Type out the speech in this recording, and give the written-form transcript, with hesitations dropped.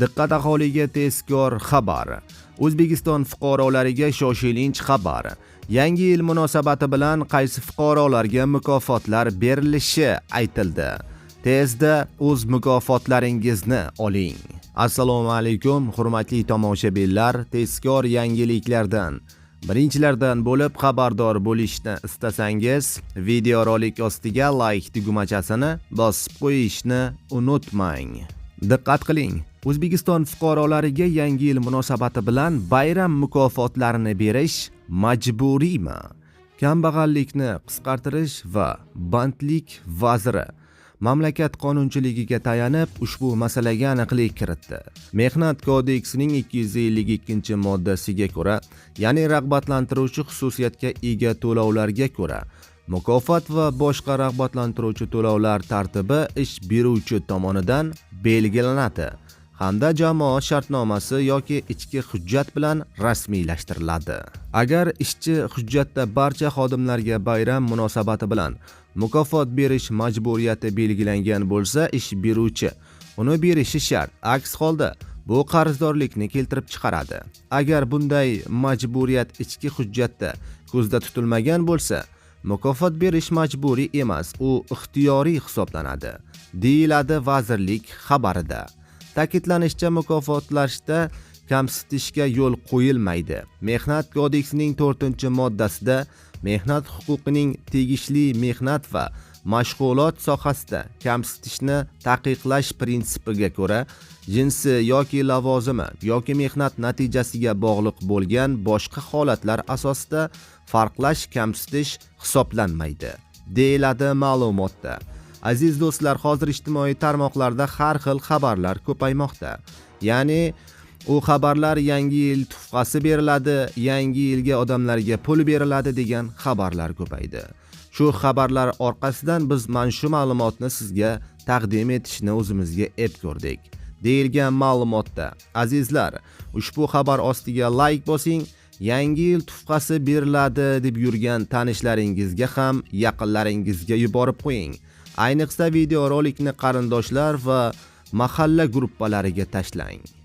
Diqqat, aholiga tezkor xabar. O'zbekiston fuqarolariga shoshilinch xabar. Yangi yil munosabati bilan qaysi fuqarolarga mukofotlar berilishi aytildi. Tezda o'z mukofotlaringizni oling. Assalomu alaykum, hurmatli tomoshabinlar, tezkor yangiliklardan birinchilardan bo'lib xabardor bo'lishni istasangiz, videorolik ostiga like tugmachasini bosib qo'yishni unutmang. Diqqat qiling! O'zbekiston fuqarolariga Yangi yil munosabati bilan bayram mukofotlarini berish majburiymi? Kambag'allikni qisqartirish va bandlik vaziri mamlakat qonunchiligiga tayanib ushbu masalaga aniqlik kiritdi. Mehnat kodeksining 252-moddasiga ko'ra, ya'ni rag'batlantiruvchi xususiyatga ega to'lovlarga ko'ra, mukofot va boshqa rag'batlantiruvchi to'lovlar tartibi ish beruvchi tomonidan belgilanadi hamda jamoa shartnomasi yoki ichki hujjat bilan rasmiylashtiriladi. Agar ishchi hujjatda barcha xodimlarga bayram munosabati bilan mukofot berish majburiyati belgilangan bo'lsa, ish beruvchi uni berishi shart. Aks holda bu qarzdorlikni keltirib chiqaradi. Agar bunday majburiyat ichki hujjatda ko'zda tutilmagan bo'lsa, mukofot berish majburiy emas, u ixtiyoriy hisoblanadi, deyiladi vazirlik xabarida. Ta'kidlanishicha, mukofotlashda kamsitishga yo'l qo'yilmaydi. Mehnat kodeksining 4-moddasida mehnat huquqining tegishli mehnat va mashg'ulot sohasida kamsitishni taqiqlash prinsipiga ko'ra, jinsi yoki lavozimi yoki mehnat natijasiga bog'liq bo'lgan boshqa holatlar asosida farqlash kamsitish hisoblanmaydi, deyiladi ma'lumotda. Aziz do'stlar, hozir ijtimoiy tarmoqlarda har xil xabarlar ko'paymoqda. Ya'ni u xabarlar yangi yil tuhfasi beriladi, yangi yilga odamlarga pul beriladi degan xabarlar ko'paydi. Shu xabarlar orqasidan biz mana shu ma'lumotni sizga taqdim etishni o'zimizga ep ko'rdik, deyilgan ma'lumotda. Azizlar, ushbu xabar ostiga like bosing, yangi yil tuhfasi beriladi deb yurgan tanishlaringizga ham, yaqinlaringizga yuborib qo'ying. Ayniqsa videorolikni qarindoshlar va mahalla guruhlariga tashlang.